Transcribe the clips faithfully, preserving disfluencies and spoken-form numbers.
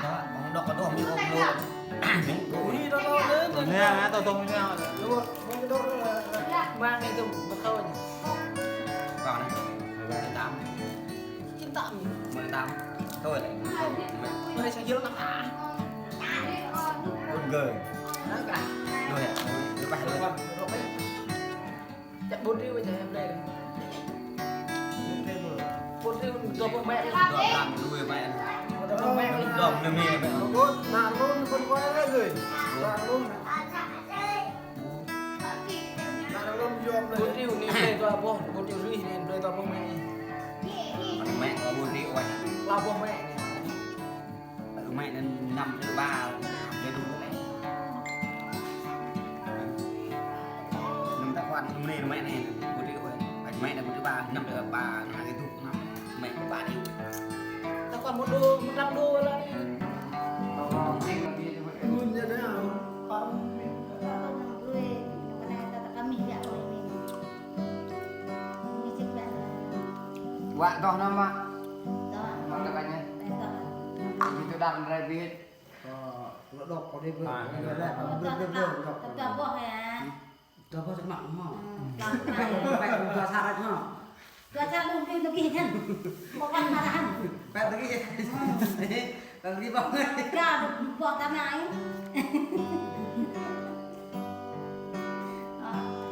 Đó, ƀong đŏk kơ đŏk mi ôp lô. Ui, đó, đó, đó, đó. Nè, nè, tôi tôi nè. Lô, ƀong đŏk, ờ, mang cái tôi bắt tôi. Còn này, mười tám. Chín tám. Mười tám. Tôi lại. Tôi sẽ nhớ lắm à. Good girl. Đó cả. Đuổi, đuổi bài luôn. Chắc bốn triệu chứ em đây. Bốn triệu, dua puluh mét. Dua puluh mét. Dua puluh mét. Dua puluh mét. Nă lŏn kơ quay ra rồi. Nă lŏn. Nă lŏn yom. Bốn triệu nên đây dua puluh, bốn triệu rưỡi nên đây dua puluh mét. Mét có bốn triệu vậy. Dua puluh mét. Ơ, mẹ nên năm triệu ba, năm triệu đủ đấy. Năm tài khoản năm nay mẹ này, một triệu rồi. Anh mẹ là một triệu ba, năm triệu ba, hai cái đủ năm. Mẹ có ba triệu. Tài khoản một đô, một trăm đô là đi. Luôn như thế nào? Kami ya, kami. Ini sih, Mbak. Wak toh nama. Toh. Mana katanya? Eh, toh. Itu dah, Andrea Bihit. Ờ, nó đọc có đi bơ. À, nó đọc, nó đọc, nó đọc. Tao boh ya. Tao boh cakmak mă. Hmm, tao boh. Phải, tao sa ră mă. Tao sa đung đung đung gih kan. Bukan marahan. Phải đung gih. Đung gih bang. Ka, boh tơnai.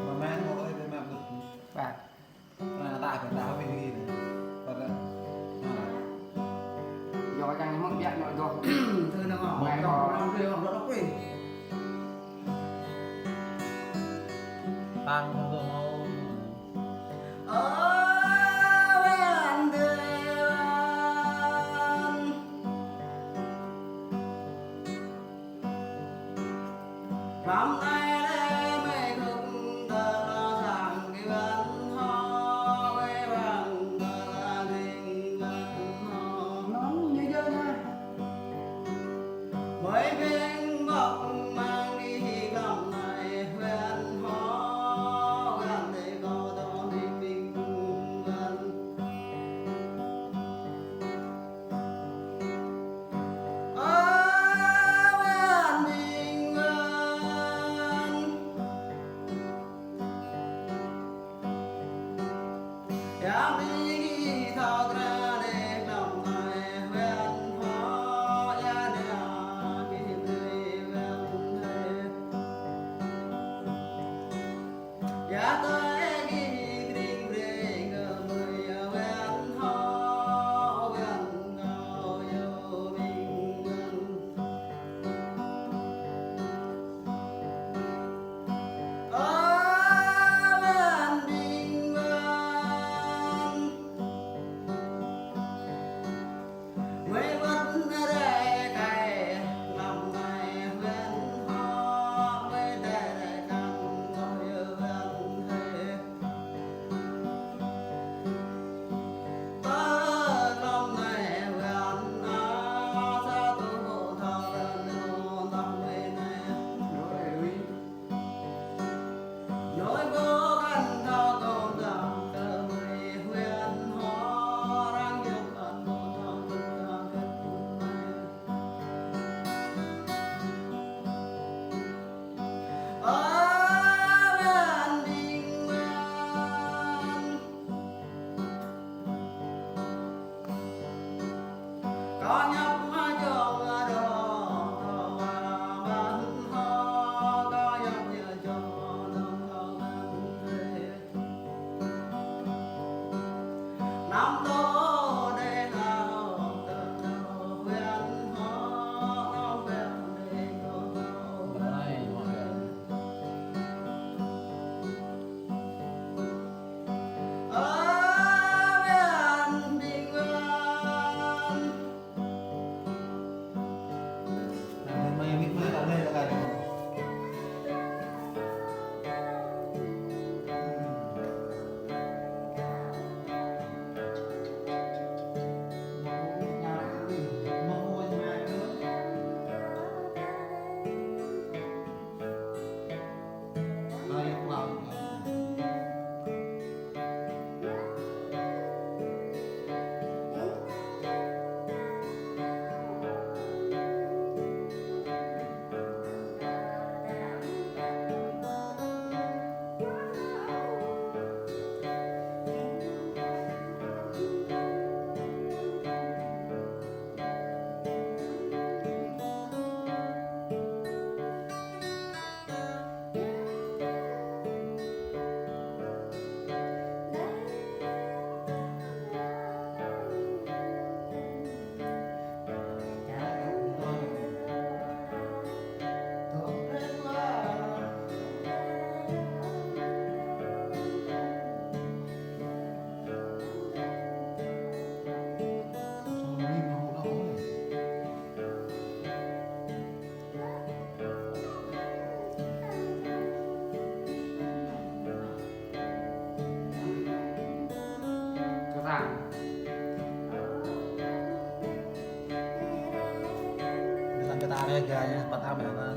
Mama, mau ơi, mama. Phải. Nah, tak ada tahu ini. Pada, nah. Yo, yang emang biar nak doh. Thơ năng ngọ, mẹ ngọ, ngọ, ngọ, ngọ, ngọ, ngọ. Tăng không có ngô. Ơ, ơ, ơ. Năm nay lễ mê khúc tơ lo sang kơ văn ho, wê văn tơ la ning văn ho. Nóng như dân ha. Mê ƀing bok mang đi năm nay văn ho, văn lễ có đó đi ƀing văn. Kơ ta anai gah ñu pơtăm anai.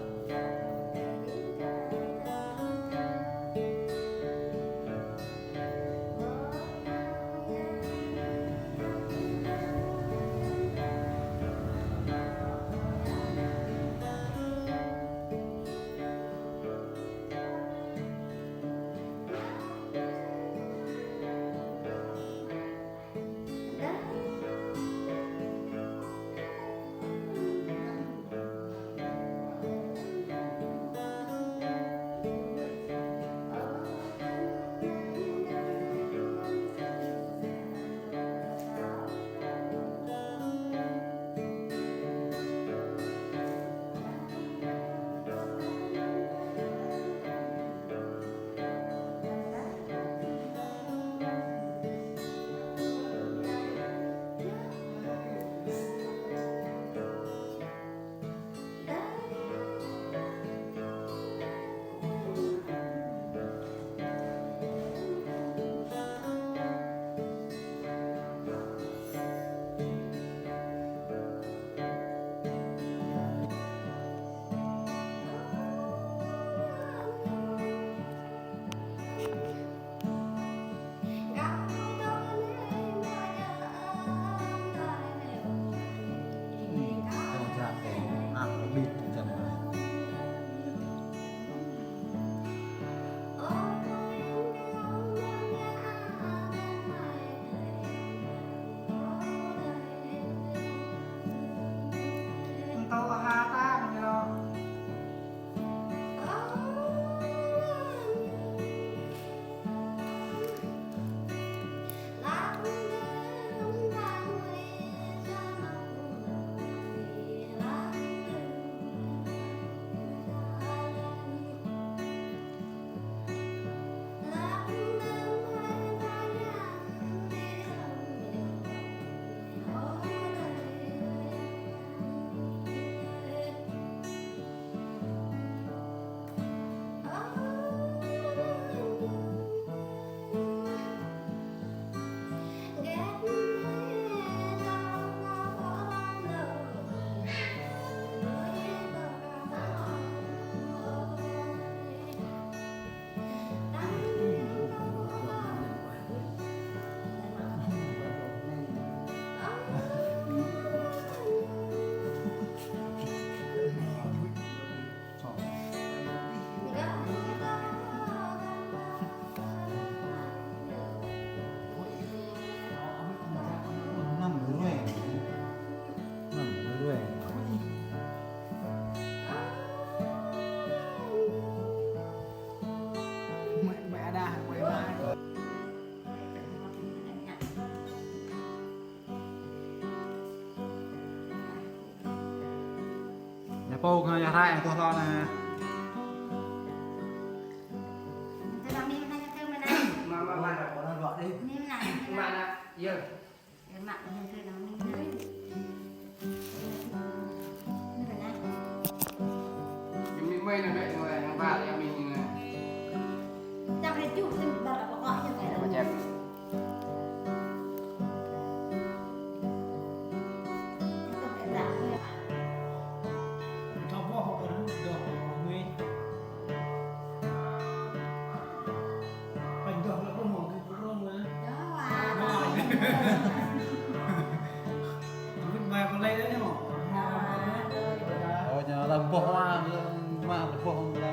Ñu pô kơ ñu rai tuh lo anai. Mă, mă, mă. Mă, mă, mă. Mă, mă. Yơh. Ơ, ñu lăm boh mă, mă lăm boh mă.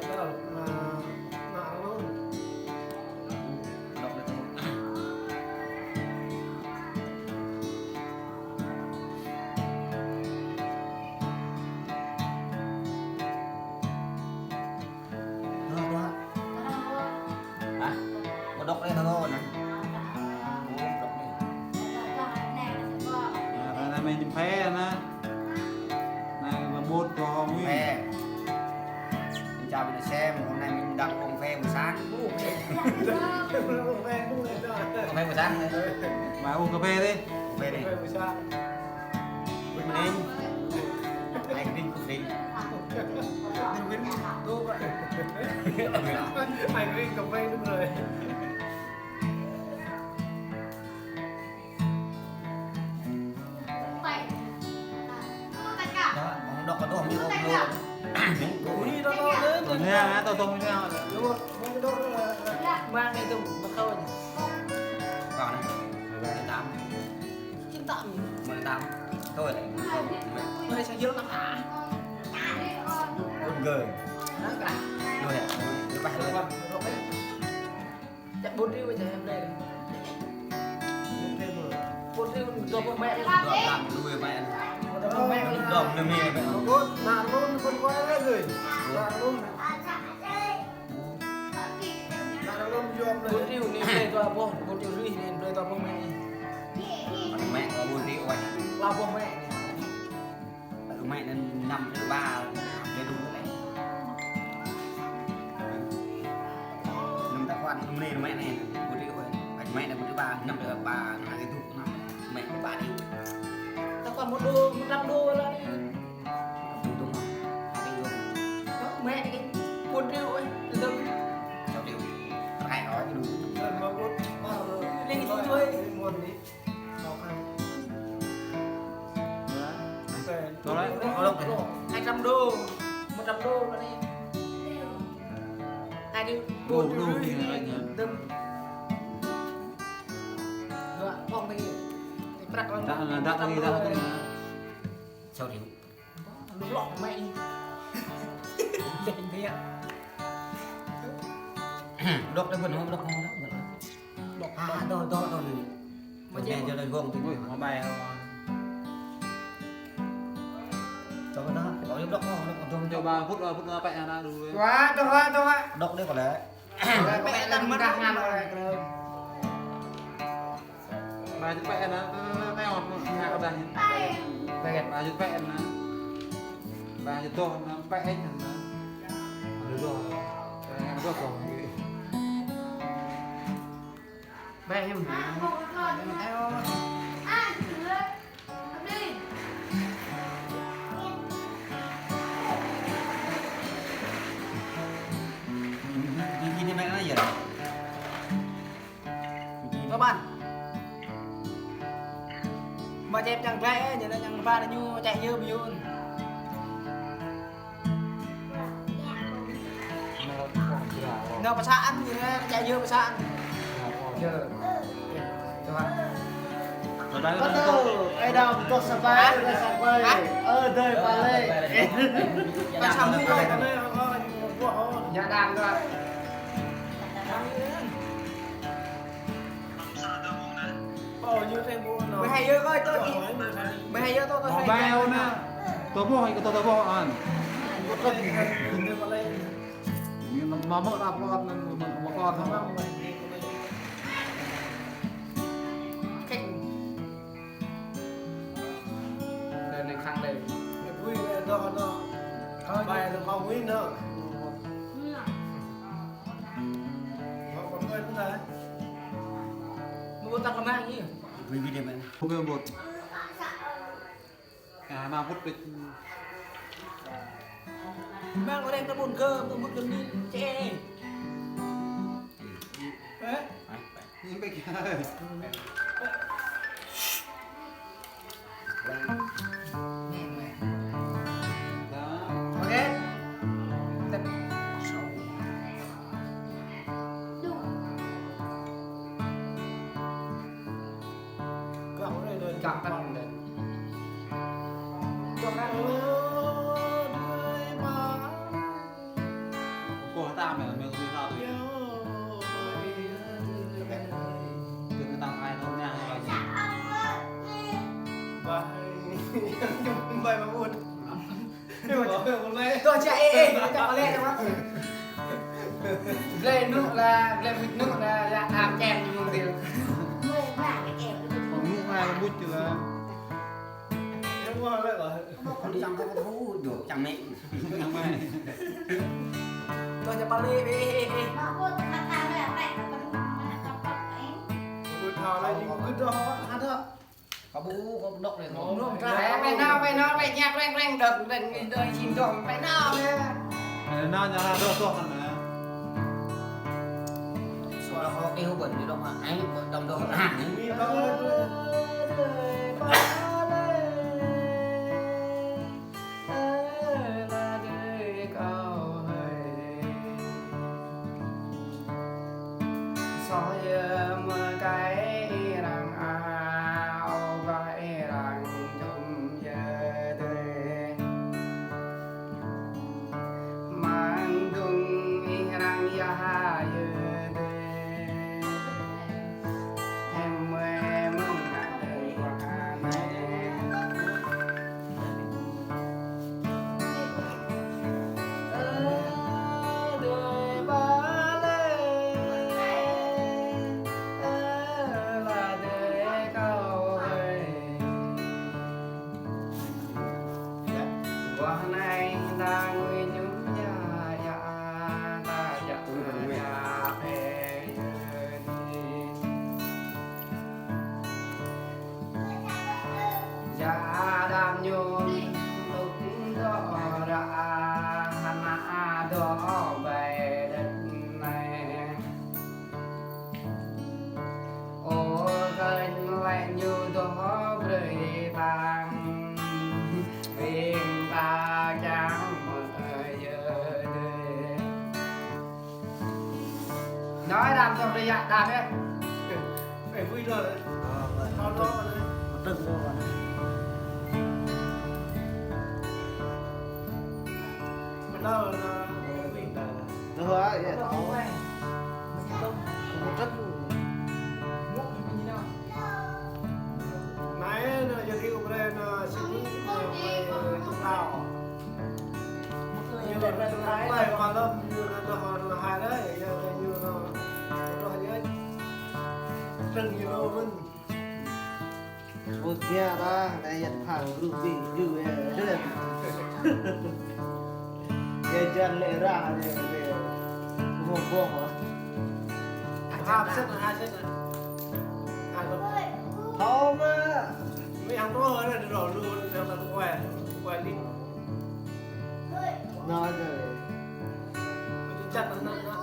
Đŏk đơi. Tuh, tuh. Hah? Mă đŏk đơi, tuh, tuh, anŭn. Ơ, mă đŏk đơi. Anai, anai, mơ̆ng phe anai. Anai, mă bột cho Huy. Phe. Mơ̆ng čar Việt Nam, hôm nay mình đang uống phe buổi sáng. Uống phe buổi sáng. Mă uống cà phê đi. Uống phe đi. Good morning. Anh Vinh, Vinh. Anh Vinh, cà phê đúng rồi. Đó, ông đọc có đúng không? Ông đọc. Ui, đó, đó, đó. Tuần này hả? Tôi tuần này hả? Đúng rồi. Mang đi, tôi mà khâu nhỉ. Còn này. Mười tám. Chín tám. Mười tám. Tôi lại. Tôi sao dữ lắm à? Good girl. Đó, cả. Đuổi hả? Đuổi bài luôn. Chắc bốn triệu cho em đây. Bốn triệu, dua puluh mẹ. Dua puluh mẹ. Dua puluh mẹ. Dua puluh mẹ. Bốn, năm luôn, con quay ra rồi. Năm luôn. Năm luôn, dua puluh. Bốn triệu nên đây dua puluh, bốn triệu rưỡi nên đây dua puluh mẹ. Mẹ có bốn triệu vậy. Dua puluh mẹ. Ơ, mẹ nên năm triệu ba, dư đủ đấy. Năm tài khoản, năm nay mẹ này, một triệu thôi. Anh mẹ này một triệu ba, năm triệu ba, nó hai cái đủ lắm. Mẹ có ba triệu. Tài khoản một đô, một trăm đô là đi. Đủ đúng không? Hai triệu. Đó, mẹ cái một triệu ấy, từ từ. Sáu triệu. Hai gói thì đủ. Lên cái túi thôi. Đó đấy. Hai trăm đô, một trăm đô là đi. Hai triệu. Bộ đô thì là anh hả? Đừng. Dua, bông đi. Prak lắm. Đã, đã, đã, đã, đã. Sáu triệu. Lŏk mẹ. Đen thế ạ. Đọc cái vần hôm đọc không đọc. Đọc. À, đọc, đọc, đọc đi. Mà mẹ giờ đây gong thì. Ui, mà bài. Cho cái đó, có đọc không, đọc không. Cho ba phút, ba phút nữa phải là đủ. Quá, đọc, đọc, đọc. Đọc đi có lẽ. Mẹ lăn mất ngăn rồi. Ba chữ pẹ anŭn, tơ, tơ, tơ, tơ, anŭn, anŭn, anŭn, anŭn. Ba chữ pẹ anŭn. Ba chữ to, anŭn, pẹ anŭn. Anŭn to, pẹ anŭn to, to. Pẹ anŭn. Ini, ini, ini, ini, ini. Čang glai, eh, ñu lĕ čang ba ñu čai yơm yun. Nao pơ sang ñu lĕ čai yơm pơ sang. Yơm. Bắt đầu, ai đâu, tôi sẽ bay, tôi sẽ bay. Hả? Ờ, đời bà Lê. Hả? Pơ sang mua. Nhà đàn thôi. Mười hai giờ coi tôi đi. Mười hai giờ tôi tôi Mă phải bay ra ôn nè. Tơ ƀuh, ih kơ tơ ƀuh ăn. Ñu mă mă rap lăp, mă mă lăp. Khĕng. Đây, đây, khăn đây. Cái bụi này, nó, nó. Bài nó màu nguyên nữa. Nó còn quên nữa đấy. Mua tao còn mang nhỉ? Bụi, bụi đây mà. Không biết bụi. À, mà bụi bụi. Mang vào đây tao buồn cơ, tao buồn cơ đi, chê. Hả? Nhìn bê kìa. Căng căng lên. Ơ, đuôi ba. Ủa, ta mẹ, mẹ có bị sao rồi? Đừng có tăng hai thôi nha, hai bài nhạc. Bài, bài mà buồn. Tôi chia ê ê, tôi cho lẹ cho bác. Ble nụ là, ble mịt nụ là, là làm chèn như mông tiêu. Mông nụ là mụt chứ là. Em mua lại rồi. Không đi ăn không có thú được, chẳng mẹ. Chẳng mẹ. Tôi cho bác đi, đi, đi, đi. Ui, thảo lại đi, cứ đó, hát đó. Có bố, có đọc này, có. Ê, phải nao, phải nao, phải nhạc reng reng đợt, đợt, đợt, đợt, xin đọc, phải nao nha. Ê, nao nhà hàng đó, đó, hả? Xóa khó cái hộp bẩn đi đọc hả? Anh, đọc đọc hả? Soi mơ kai răng ao, kai răng chum yơ dê. Mang dung ih răng yah yơ dê. Hem mơ mơ ngă dê wa nê. Yă đam ñu lŭk dŏ ră hơnă dŏ ƀơi đĕt anai. Ơ kơnh lĕ ñu dŏ brơi tăng, ƀing ta kiăng mơ̆ yơ dê. Nói đam trong đây ạ, đam đấy. Phải vui rồi. Ờ, vậy. Sau đó mà đấy. Một tuần rồi mà đấy. Bắt đầu là Được rồi, vậy thôi. Một tuần. Anai, anai, jadi kemarin, anai, sini, anai, anai, anai, Ñu lĕ anai, anai, anai, malơ̆m ñu anai, anai, anai, hai anai, yă, yă, ñu anai, anai, anai, trưng ñu anai mơ̆n. Ơ, kia ta, anai, yă, thang, rơ̆, ƀing, ñu, yă, yă. Yă, jăn lĕ ră, yă, yă. Hông, hông, hă? Hăp sĭt, hăp sĭt. Hăp sĭt. Thâo mơ̆? Mơ̆ yang tuă anai, anai, anai, anai, anai, anai, anai, anai. Nói rồi. Chắc là nó, nó.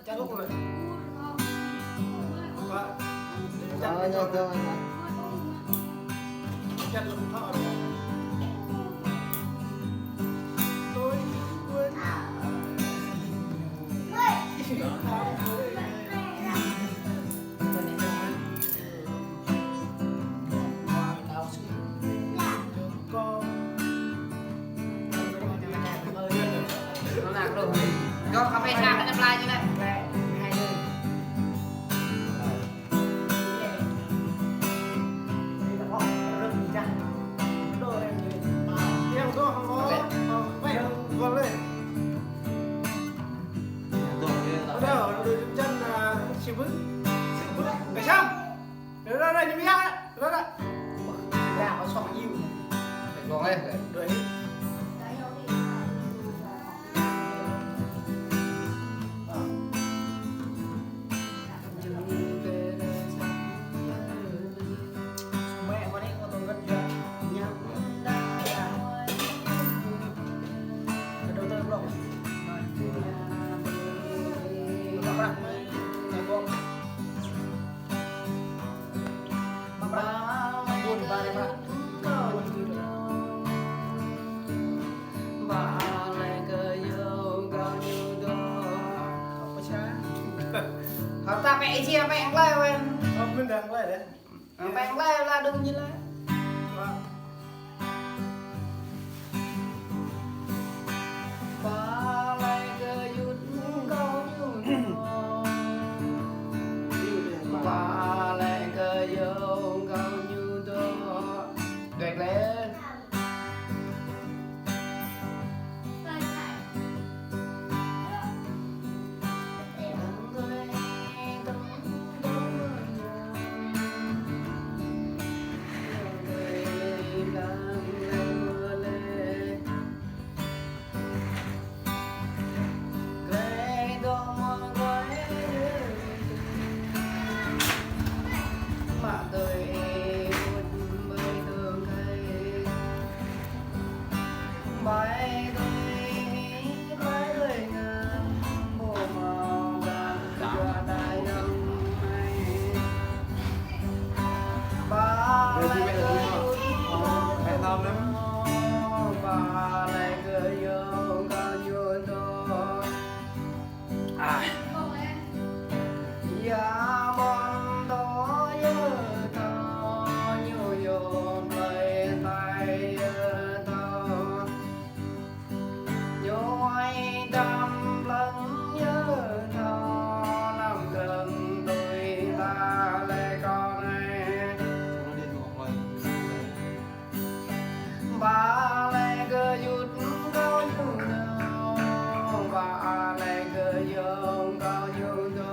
Chắc là nó. Ờ, nó, nó, nó. Chặt lắm thọ rồi. Tôi quên. Nó lạc rồi. Cho cà phê xa cái tấm lai như này. Hợp tác với Asia, với Anglais, với. Ờ, mình đang Anglais đấy. Ờ, với Anglais là đúng như là. Vâng. Ba lai kơ yut kâo ñu dŏ. Ba lai kơ yơ̆ng kâo ñu dŏ. Đuaĭ glaĭ. Ba lai kơ yut kâo ñu dŏ, ba lai kơ yơ̆ng kâo ñu dŏ.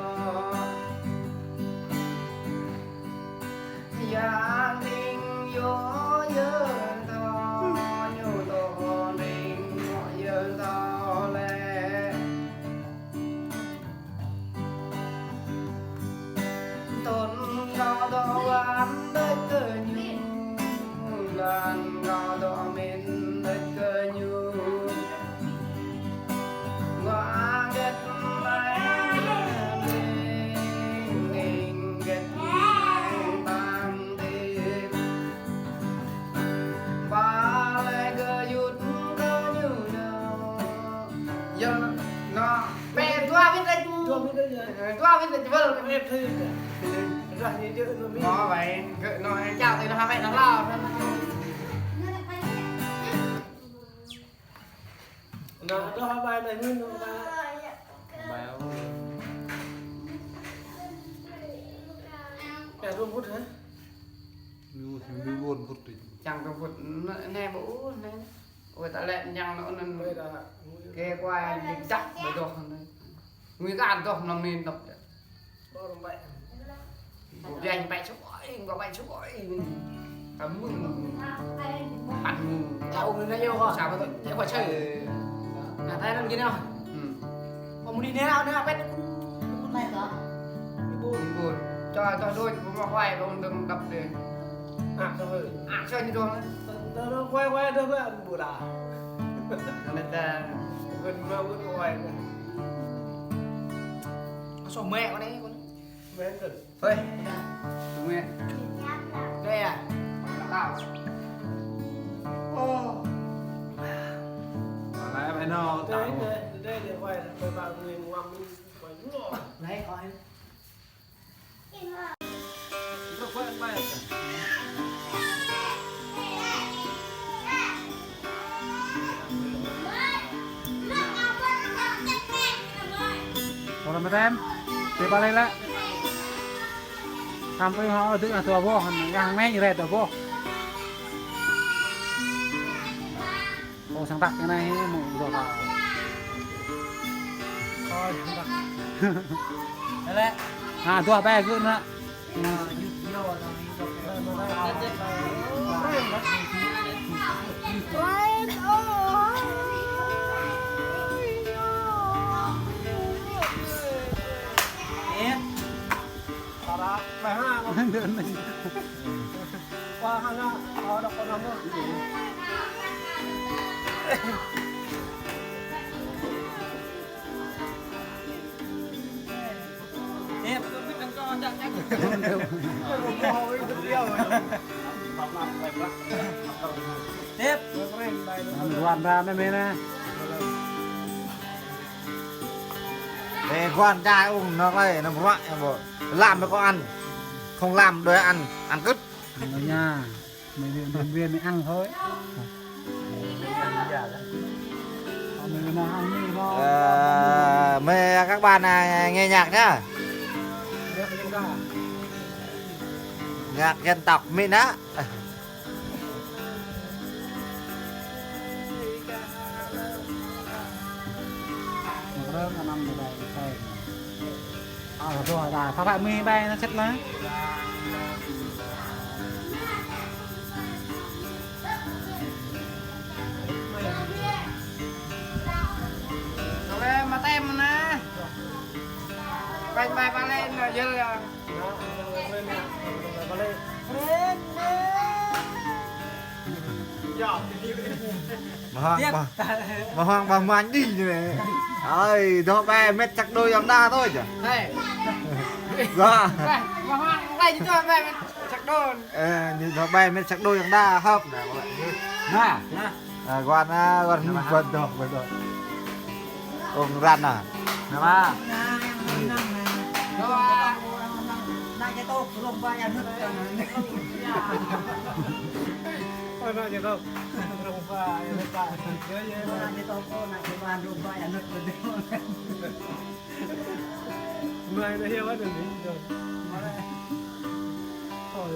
Yang ling yo yơ̆ng thâo, ñu dŏ ling yo yơ̆ng thâo lĕ. Tơl kâo dŏ wăn đôč kơ ñu, lăn kâo dŏ mĭn đôč kơ ñu. Ngă hơget lĕ, ning hơget lĕ, ƀing ta. Ba lai kơ yut kâo ñu dŏ. Yơ̆ng, nô, pĕ dua wĭt đôč. Dua wĭt đôč yơh. Dua wĭt đôč wơl. Pĕ thâo yơh. Rah ñu djơ̆ nô mi. Mơ̆ wai, gơ̆ nô hăng čao tui nô hăng wai nô hlâo. Nô, dŏ hăng wai nô mi nô hăng wai. Wai. Pĕ rơ̆m phŭt hă? Ñu, ñu ƀôn phŭt đôč. Čang rơ̆m phŭt, nê, nê ƀu, nê. Ôi, ta lĕ ñang nô anŭn. Ôi, ta. Kê kuai, ñu čăk, ƀu dŏ anŭn. Ngui kơ ăn dŏ năm nê dŏ. Ƀu biă ñu ƀai čuai, ngă ƀai čuai. Ta mưn. Ăn mưn. Sa ƀu dŏ, ñu ƀai čuai. Nă, ta anŭn gini ah. Hmm. Ƀu mưn đi nê, nê, pĕ. Ƀu. Ƀu. Čuai, čuai đôč, ƀu mă kuai, ƀu dơ̆ng dăp đê. Ah, čuai. Ah, čuai ñu dŏ. Dŏ, dŏ, kuai, kuai, dŏ, dŏ, ƀu đa. Anai ta. Ƀu mă, ƀu kuai. Asŏ mĕ kơ anai, kơ anai. Mĕ kơ. Ơi. Mĕ. Đây à? Tao. Nó đây, đây, đây, đây, quay, quay vào người ngoan, quay lúa. Đấy, khỏi. Ora meten, tiba lele. Sampai mau dư atu abo, yang main red abo. Ô, sang tăk cái này mụ rồi hả? Ơ, sang tăk. Thế lẽ. À, dua bé gửi nữa. Ep. Tara, meh ha. Wah, hana, oh, ada kono mo. Ep, tu pin kau ajak cak. Ep. Ăn quan ra mê mê nè. Ê, quan trai ung, nó đây, nó bruă, em bảo. Làm cho con ăn. Không làm, đòi ăn, ăn cứt. Ăn thôi nha. Mấy điện, điện viên mới ăn thôi. Còn mấy cái nào ăn thì nó Ờ, mời các bạn, à, nghe nhạc nhá. Nhạc dân tộc mình á. Rơ̆ng anăm mơdai sai. Ơ, rồi, rồi, sao lại mì bay nó chết lá. Rồi, mà tem nè. Bánh bay ba lên là giờ là Mơhang, mơ-, mơhang ba mañ đi ñu nê. Ơi, dŏ ƀe mĕt čăk đôi yăm đa thôi čă. Hey. Gua. Hey, mơhang ƀe ñu dŏ ƀe mĕt čăk đôi. Ơ, ñu dŏ ƀe mĕt čăk đôi yăm đa hơp nè. Nă. Nă. Ơ, gua nă, gua nă, gua dŏ, gua dŏ. Ung ran nă. Nă ba. Dŏ, a. Ơ, nă, dŏ. Rơ̆ng ba, ơ, ba. Ơ, ơ. Nă, dŏ, ơ, nă, dŏ, ba, rơ̆ng ba, ơ, nă, dŏ. Mai nă, hiu, ơ, nă, dŏ. Ơ.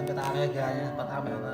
Kơ ta reh ga ñu, păt am ƀă ta.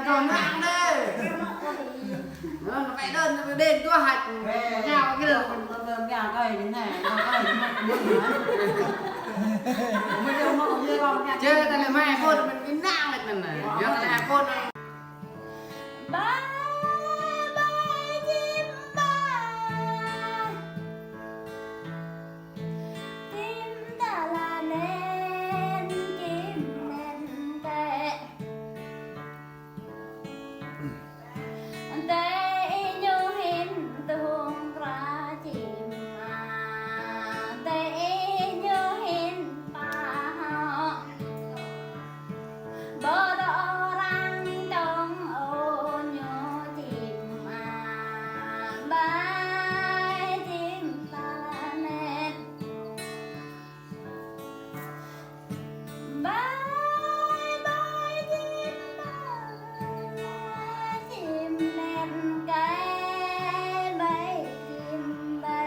Kâo nang đê. Nó vẽ đơn, nó vẽ đơn, kâo hạch. Ngao cái đơn, đơn, đơn, ngao cái gì thế này, ngao cái gì thế này. Mới đâu mà không biết đâu, ngao. Chứ ta lại mai phone mình cái nang lệch mình này. Nhớ ta lại phone. Bye bye, chim ba. Chim ta la nen, chim nen kĕ. Tơ ih ñu hin tơhung pra chim a. Tơ ih ñu hin pa hŏ. Bơ dŏ rang tong ơ ñu chim a. Bye chim ta la nen. Bye bye chim ba. Chim nen kĕ, bye chim ba.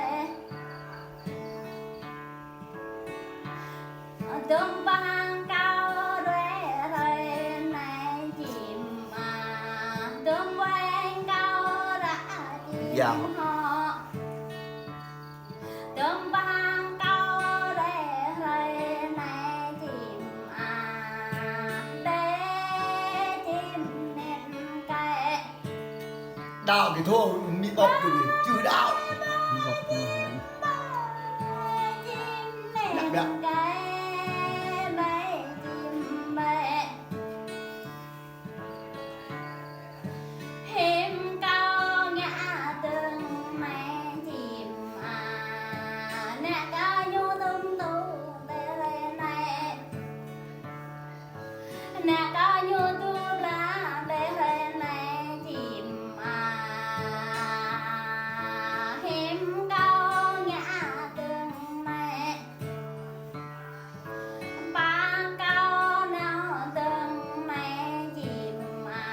Dơ̆ng pơhang kâo rai hrơi anai chim a. Dơ̆ng pơhang kâo ră chim hŏ. Dơ̆ng pơhang kâo rai hrơi anai chim a. Đe chim nen kĕ. Đao kì thô, mi bọc kì, chữ đao. Mi bọc kì. Biă, biă. Hiư̆m kâo ngă tơ̆ng anai chim a. Nă kâo ñu tơm tŭ tơ hrơi anai. Nă kâo ñu tŭ bla ƀơi hrơi anai čim a. Hiư̆m kâo ngă tơ̆ng mĕ. Pă kâo nao tơ̆ng mĕ čim a.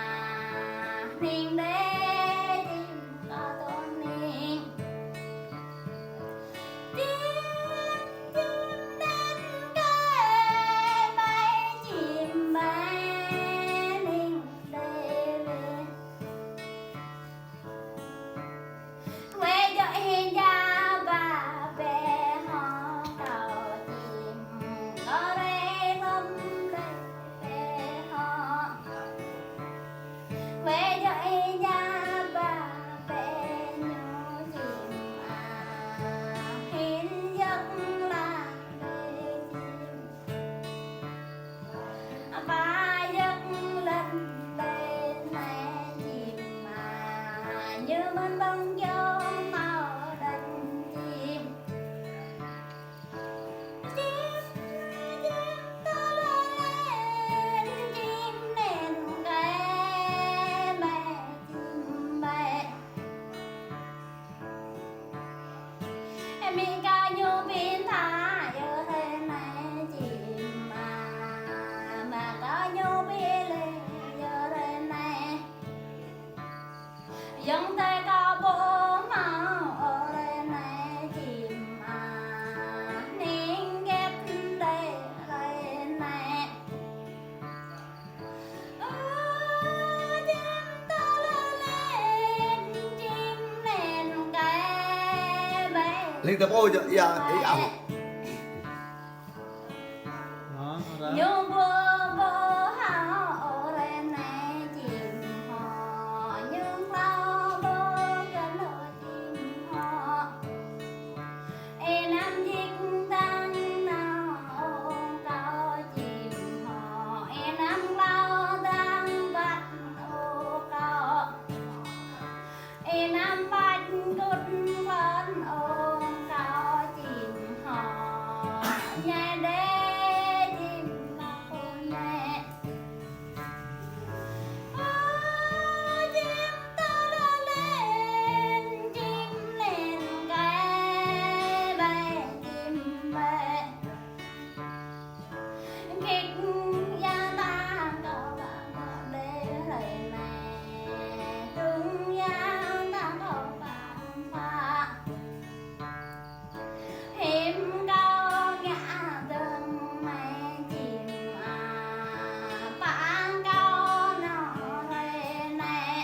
Hning đơi čim kâo tơ̆ng hning. Wĕ djơ̆ ih ja ba pĕ ñu čim a. Hĭn yơ̆k la đơi čim. Ba yơ̆k lăn đơi nai čim a. Ñu mơ̆n ƀơ̆ng yơ̆k mâo đăč čim. Yŏng tơi kâo ƀu hmâo ôh rơi anai čim a. Hning gĕt đơi Hing ta pô jơ, ia, ia. Hă, hă. Ñu ƀu ƀu hă, ơ rơnai čim hŏ. Ñu hlâo ƀu kơnơ̆ng čim hŏ. Ih anăm jik tăng nao ơ kâo čim hŏ. Ih anăm hlâo tăng băt ơ kâo. Ih anăm ƀač kŭt kơn ơ kâo čim hŏ. Ñai đe čim lăk ƀu ñai. Ơ čim tơlơi lĕn, čim lĕn kơ ƀai čim ƀai. Kik ia ta kâo ƀă ƀă đe hlơi anai. Tung ia ta kâo ƀă ƀă. Hiư̆m kâo ngă dơ̆ng anai čim ah, pă kâo nao hlơi anai.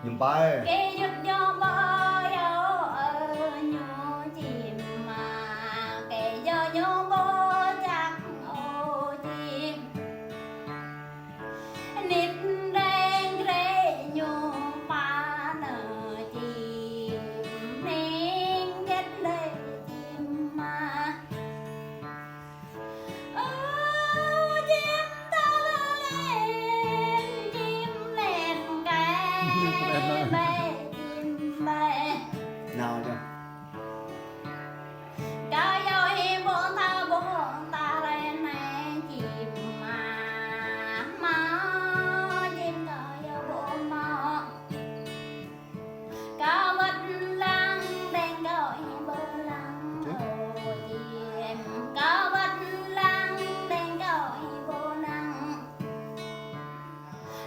Ñu pai. Kơ yŭt ñu ƀu yâo ơ ñu čim ah, kơ yâo ñu ƀu čăk ơ čim. Nit reng rê ñu pă nơ čim, ning jet lĕ čim ah. Ơ čim tơlơi lĕn, čim lĕn kơ ƀai čim ƀai. Nao čăm. Kâo yâo ih ƀu thâo ƀuh ta hrơi anai čim ah, hmâo čim kâo yâo ƀu hmâo. Kâo wơ̆t lăng đeng kâo ih ƀu lăng ơ čim. Kâo wơ̆t lăng đeng kâo ih ƀu lăng.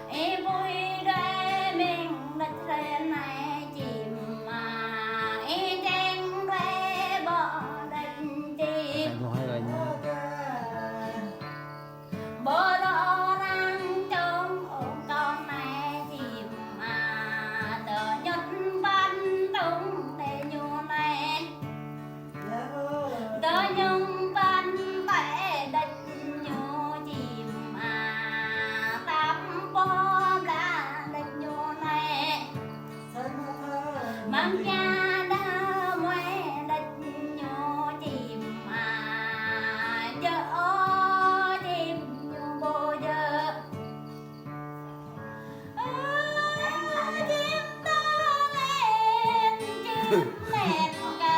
Ih ƀuh đơi mơ̆ng đĕč hrơi anai čim ah, ih čeng rai ƀô̆ đĕč čim. Ƀô̆ rŏ răng čong ong kâo anai čim ah, tơ ñŭt păn tong đe ñu anai. Tơ ñŭt păn tơlơi đĕč ñu čim ah, tap pô bla đĕč ñu anai. Măng ña đa muai đĕč ñu čim ah, jơ ơ čim ñu ƀu jơ. Ơ čim tơlơi lĕn, čim lĕn kơ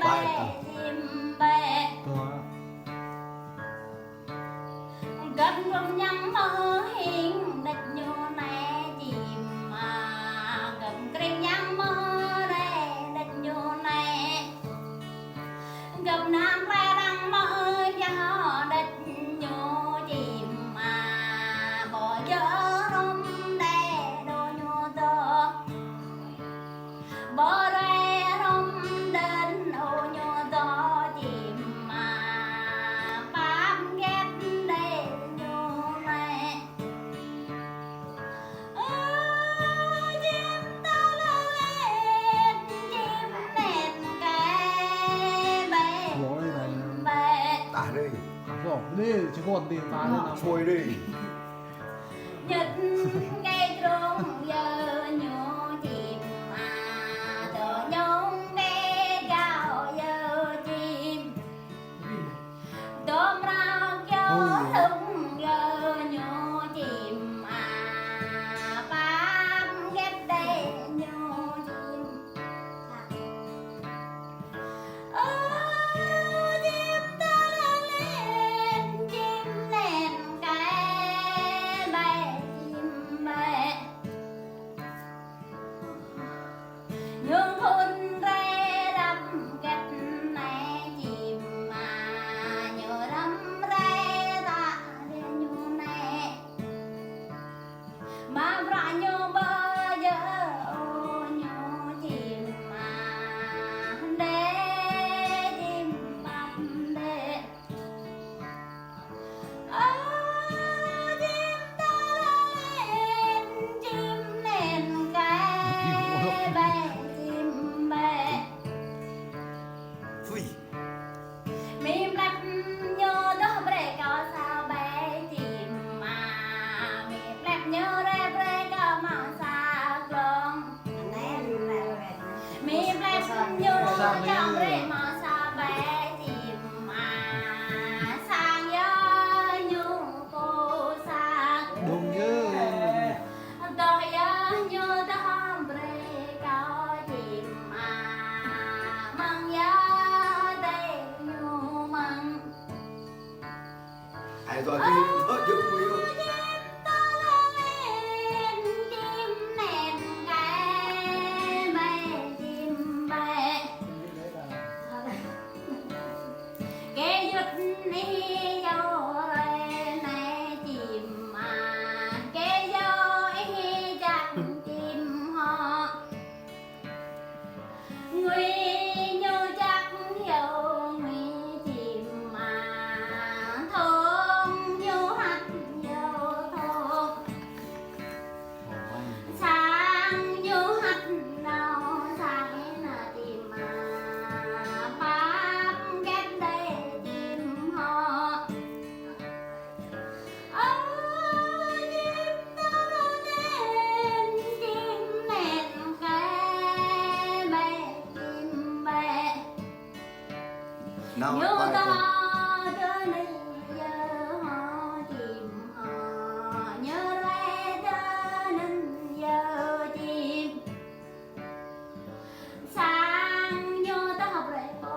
ƀai čim ƀai. Gơ̆p drum ñang mơ̆ hing đĕč ñu anai čim ah, gơ̆p krĭng ñang mơ̆ đĕ đĕč ñu anai. Gơ̆p nam rai răng mơ̆ yah đĕč ñu čim ah, ƀô̆ jơ hrŏm đĕ đô ñu dŏ. Ƀô̆ rai hrŏm đĕ đô ñu dŏ čim ah, pap get đĕ ñu anai. Ơ čim tơlơi lĕn, čim lĕn kơ ƀai čim ƀai. Tah đơi. Ơ, đi, chứ còn đi, ta đi, ta. Thôi đi. Ñŭt kơ trông yơ ñu čim ah, tơ ñŭng kơ gao yơ čim. Tơ mrâo kơ hlŭng yơ ñu čim ah, pap get đĕ ñu čim. Ơ čim tơlơi lĕn, čim lĕn kơ ƀai čim ƀai. Ai dua kơ, ơ, djơ̆ mui ơ. Kơ yut ih yâo rai nai čim a, kơ yâo ih jak čim hŏ. Ngui ñu jak yâo ngui čim a, thong ñu hăt yâo thong. Sang ñu hăt nao sang ih nao čim a, pap get đai čim hŏ. Ơ čim tơ rô nen, čim nen kơ bai čim bai. Nao ñu bai tơ kơ. Tơ nen yơ hŏ čim hŏ, ñu rai tơ nen yơ čim. Sang ñu tơ brơi pô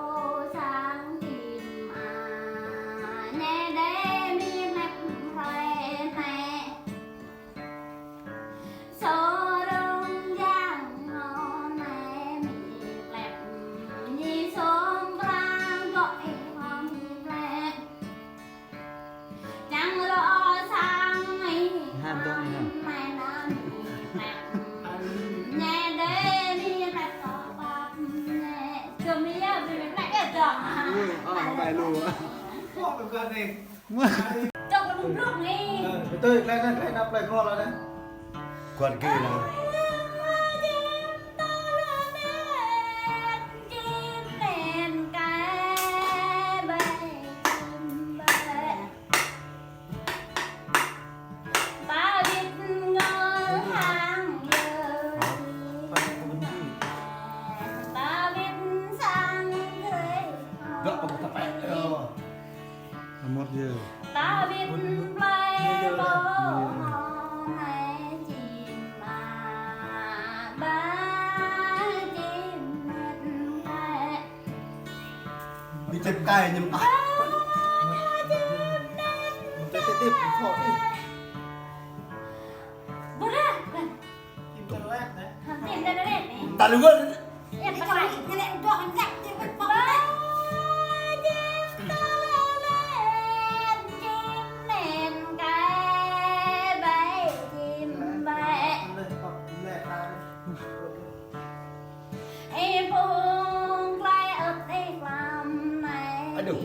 sang čim a, ne đe mi mep hrơi ne. Sô rung yang hŏ ne mi plep, ni sôm prang gŏ ih hŏ mi plep. Čang rô sang ih. Han tong ih han. Mai na mi plep. Ne đe mi plep kơ pap ne. Sôm mi ya mi plep ya dong. Ui, ơ, bai lu. Pok kơ kơ ne. Čok lu bluk ne. Ơ, betul, klai na, klai na, plai kơ la ne. Kuat gih na. Gak apa tak payah. Amor dia. Ta wĭt plei pô hŏ nai čim a, bai čim mĕt kai. Bi čĕp kai ñăm ah. Bai čim mĕt kai. Bơ dah. Tim internet, eh? Tim internet, eh? Tim internet, eh? Tar lu gua. Ya, pas lagi. Aduh.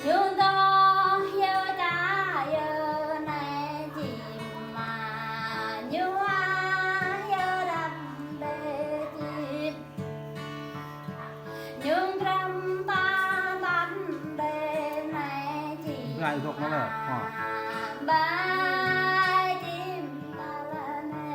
Ñu dŏ hiơ ča hiơ nai čim a, ñu a hiơ đăm đe čim. Ñu krăm ta tan đe nai čim. Gai dŏ mă lĕ. Hă. Bai čim ta la ne.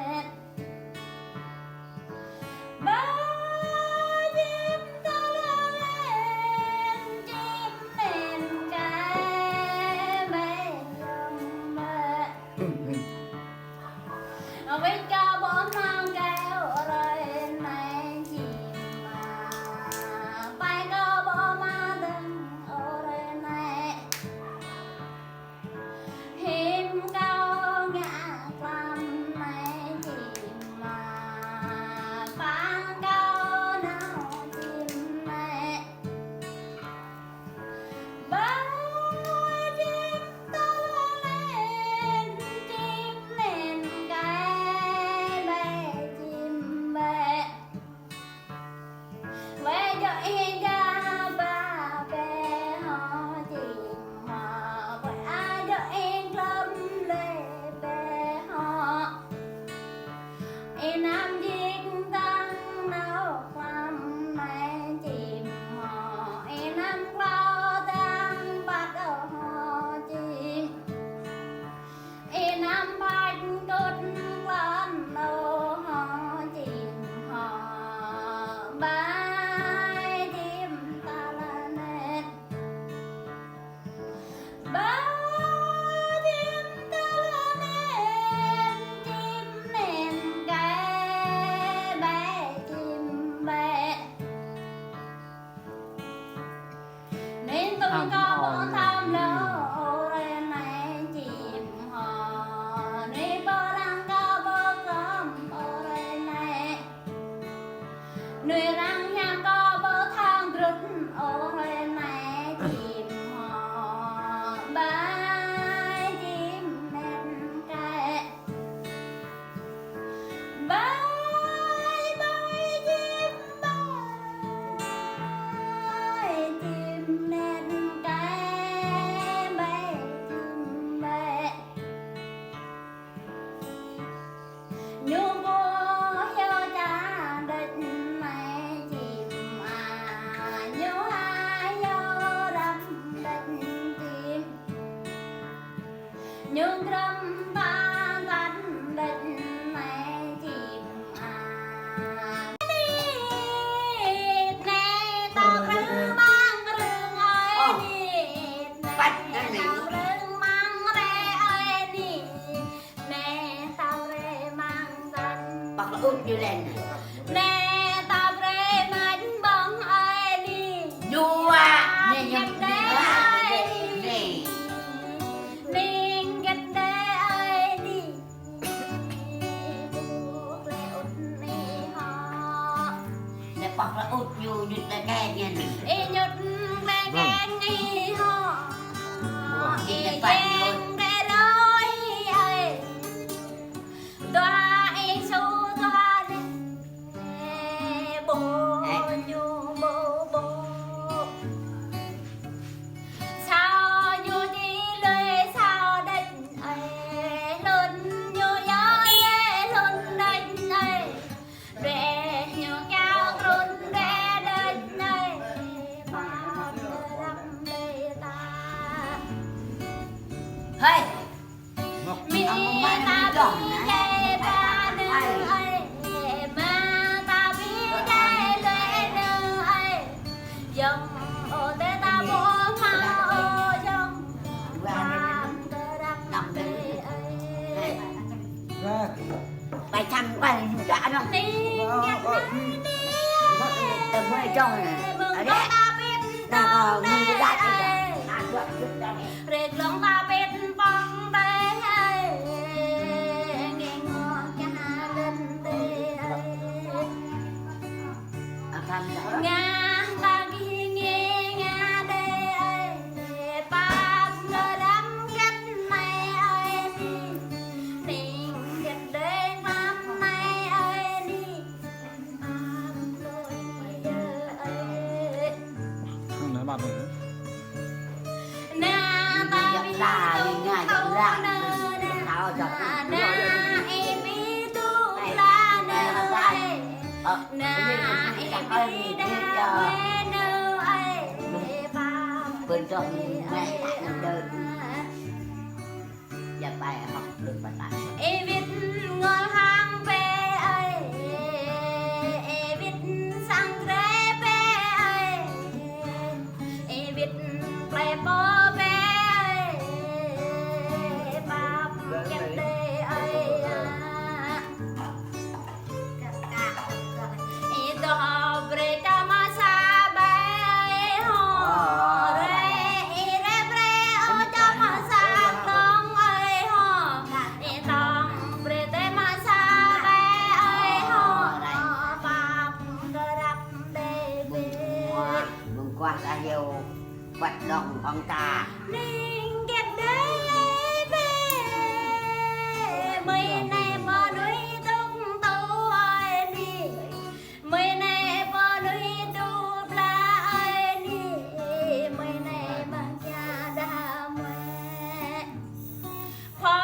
Tơm kơ ƀô̆ tơm lơ ơ rơi anai čim hŏ. Nui pơrăng kơ ƀô̆ kơm ơ rơi anai. Nui răng hiam kơ ƀô̆ thang drŭt ơ rơi anai čim hŏ. Bai čim met kai. Bai, bai, čim bai. Bai, čim met kai, bai, čim bai. Ñu ƀu hyu ča đĕč mai čim a, ñu ha hyu răm đĕč čim. Ñu grăm pơtăn đĕč mai čim a. Nê, nê, ta brơi mang rơ̆ng ơi nê. Nê, ta brơi mang rơ̆ng ơi nê. Nê, ta brơi mang tăn. Păk lơut ñu lĕ nê. Nê, ta brơi mang ƀơ̆ng ơi nê. Ñu a, nê, ñu, nê, nê. Ning gĕt đê ơi nê. Ƀu lĕ ŭt nê hŏ. Nê păk lơut ñu, ñu tơkeng nê. Ih ñu tơkeng nê hŏ. Ih tơkeng nê hŏ. Ih jeng đê rơi ơi. Dua ih su dua đê. Ơ, ƀô̆ ñu ƀô̆ ƀô̆. Sao ñu či lui sao đĕč ơi, hlŭn ñu yơh yơh hlŭn đĕč ơi. Đuaĭ ñu kiao hlŭn đuaĭ đĕč ơi. Pap răm đê ta. Hơi. Mi ta bi kê ba nư ơi, ma ta bi đe lue nư ơi. Yong ô tê ta ƀu hmâo ô yong, pam kơ răm tê ơi. Bai čang bai ñu čă anŭn. Ning gĕt đê ơi. Tơm ƀơi čong nê. Mơ̆ng ta bi ta bi đe ơi. Rơklong ta pet pong tê ơi, ngê ngô kiăng lơ̆n tê ơi. Ngă ta gih ngê ngă đê ơi, pap ngơ răm gĕt mai ơi ni. Ning gĕt đê pap mai ơi ni. Pap ngơ răm gĕt mai ơi ni. Hăng nai ƀă nai. Na ta bi tu tu na na na e bi tu la na na e bi da na ai ba. Bên trong này. Yă pai hŏk lŭt pơtă. Ê wĭt ngol hăng pê ơi, ê wĭt sang krê pê ơi, ê wĭt plei pô pê ơi, pap kiăng đê ơi. Ih dŏ brơi čăm sa bai ơi hŏ. Rai, ih rai brơi ơ čăm sa klong ơi hŏ. Ih tong brơi tơm sa bai ơi hŏ. Pap kơ răm đê bê. Bưng kuah ta hiu. Wăt đŏng ƀơ̆ng ta. Ning gĕt đê bê. Mơi nai pơnuih tŭk tŭ ơi ni. Mơi nai pơnuih tŭ pla ơi ni. Mơi nai mă kiăng đa mơi. Pho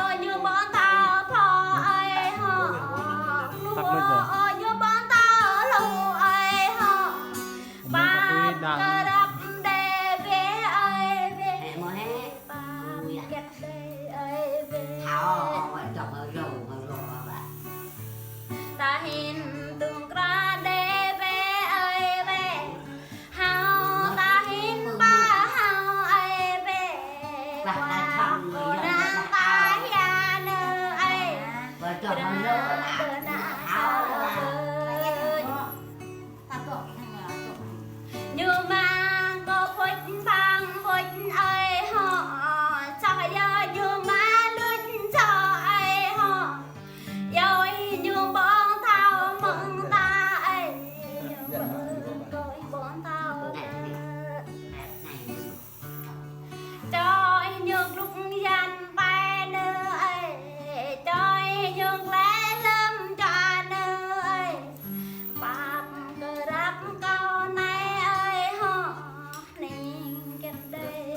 ơi ñu ƀơ̆ng ta pho ơi hŏ. Lu ơi ñu ƀơ̆ng ta lu ơi hŏ. Pap kơ răm đê bê ơi bê. Pap gĕt đê ơi bê. Thảo, ơ, ơ, chồng ơi,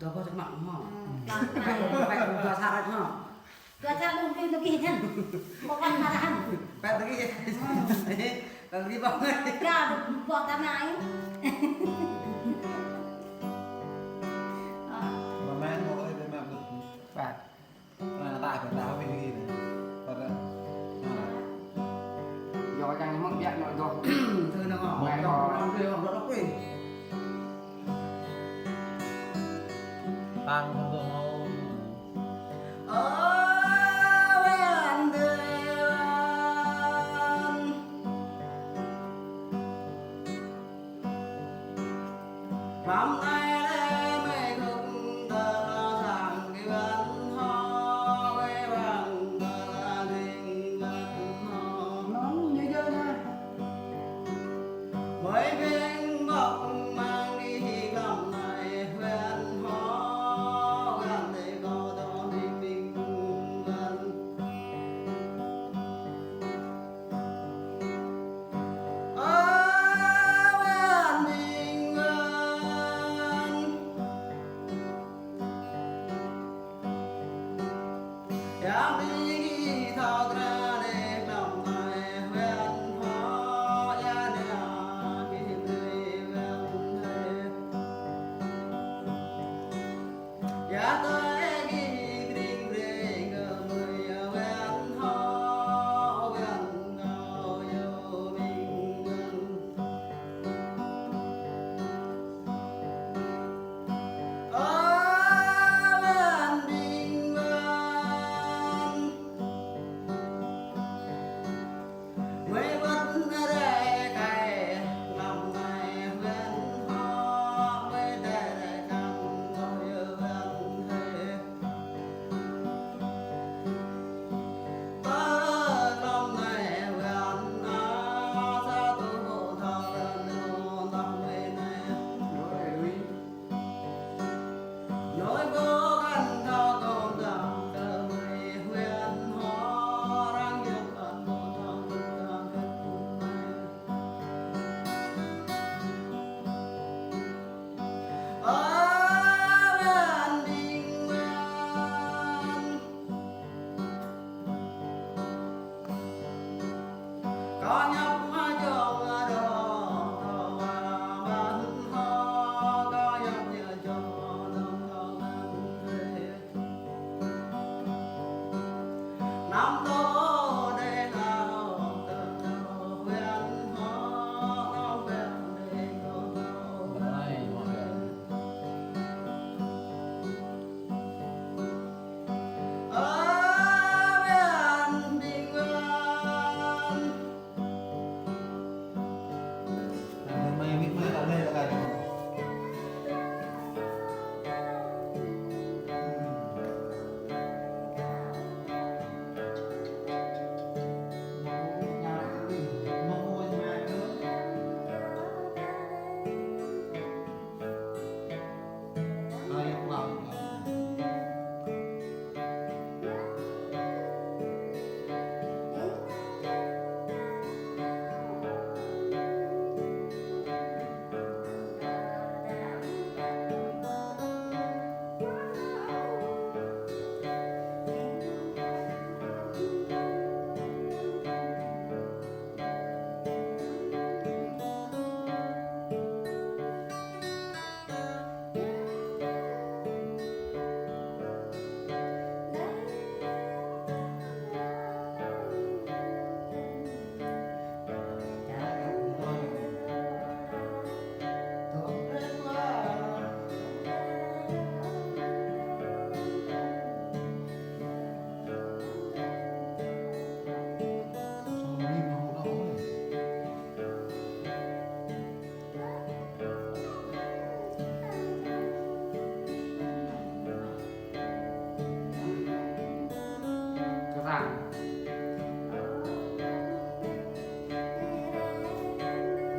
Dua boh čơkmăk hŏ. Hmm. Pĕ, pĕ, dua sarat hŏ. Dua sarat mơ̆ng tui tơkih hăng. Pơkŏn mă hăng. Pĕ tơkih. Pĕ tơkih bang. Ka, boh tơnai. Rơmang mơ̆ ơi, rơmang mơ̆. Pĕ. Nah, tak ada tahu ini. Pada, nah. Yo, yang mơ̆ng biă nŏ dŏ. Thơ nŏ, mơ̆ng dŏ, dŏ, dŏ, dŏ, dŏ. Tăng không dŏ. Ơ, wan dê wan.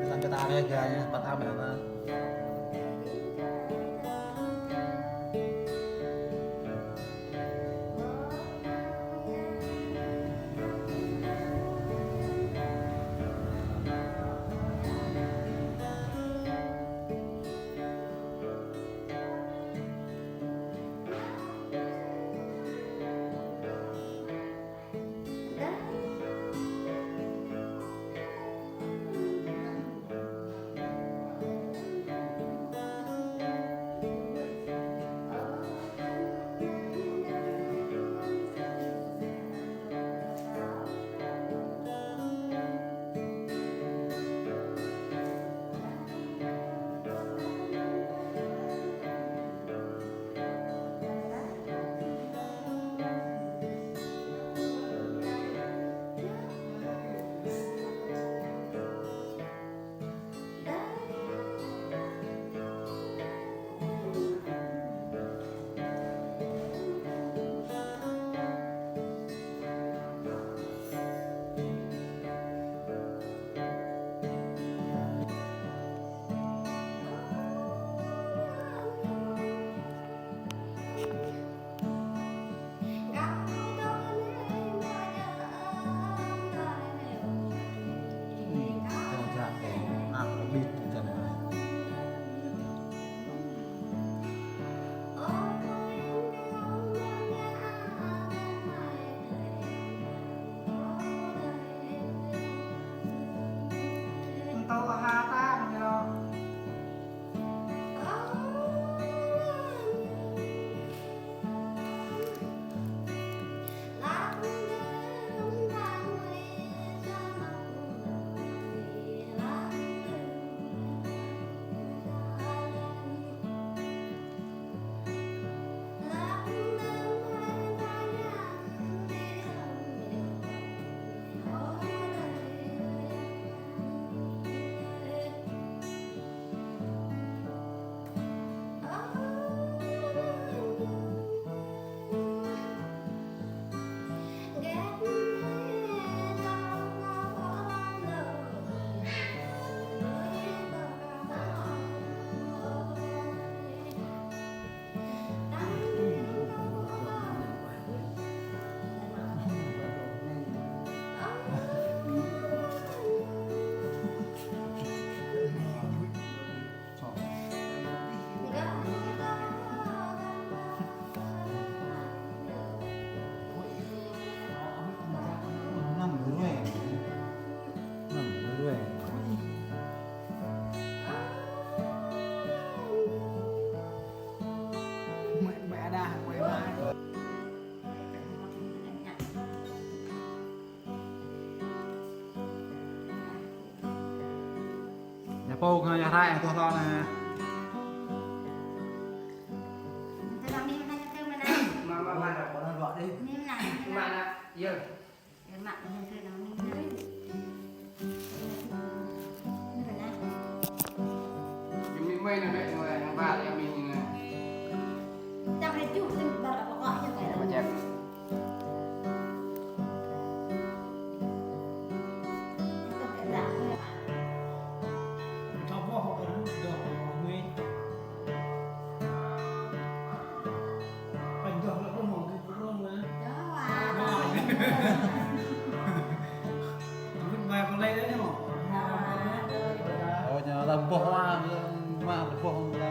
Misalnya kita aneh gaya, empat A mana? Pô ngă yah rai tuh lo nă. Tơ lo mi mơnă, tơ mơnă. Mă, mă, mă. Ơ, ƀôdah luă dih. Mi mơnă, mi mơnă. Mă nă, yơh. Yơh, mă, yơh, tơ lo mi mơnă. Mi mơnă. Yơh, mi mơnă, mă, mă, mă, yơh, mi mơnă. Čang rơjuh, tơm ƀar apa kok, yơh, kơ. Yơh, mă, čep. Ơ, ñu lăm boh wa, mă lăm boh wa.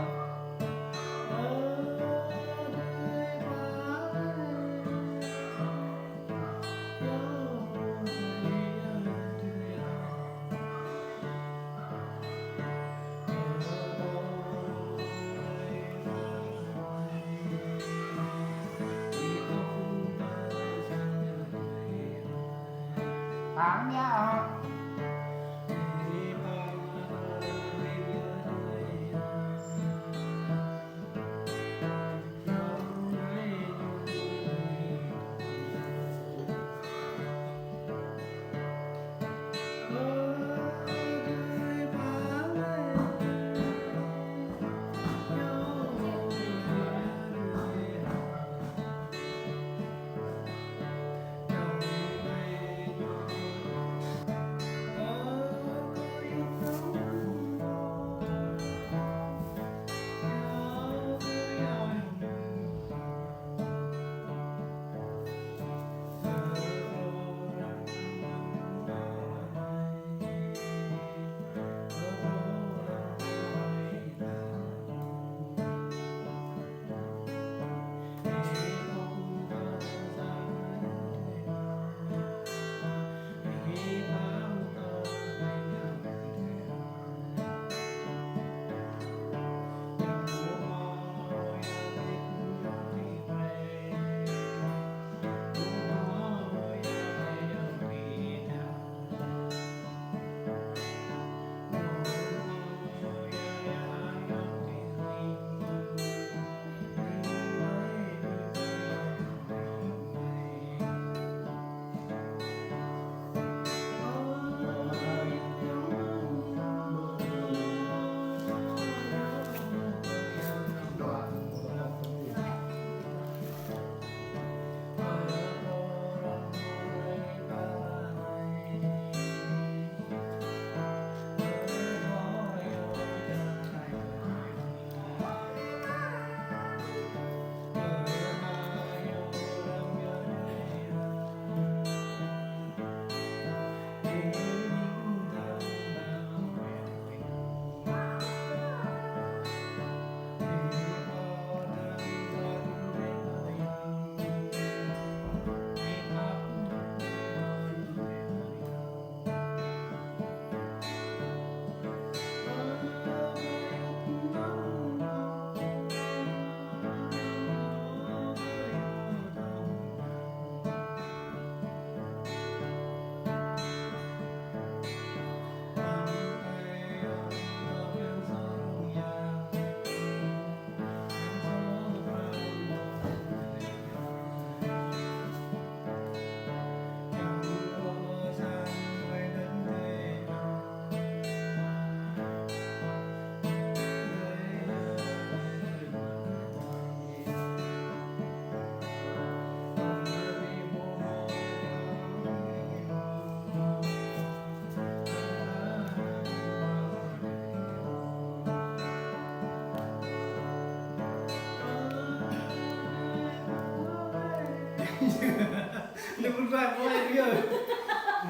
Nè, bun ba, bun ba,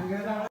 bun ba.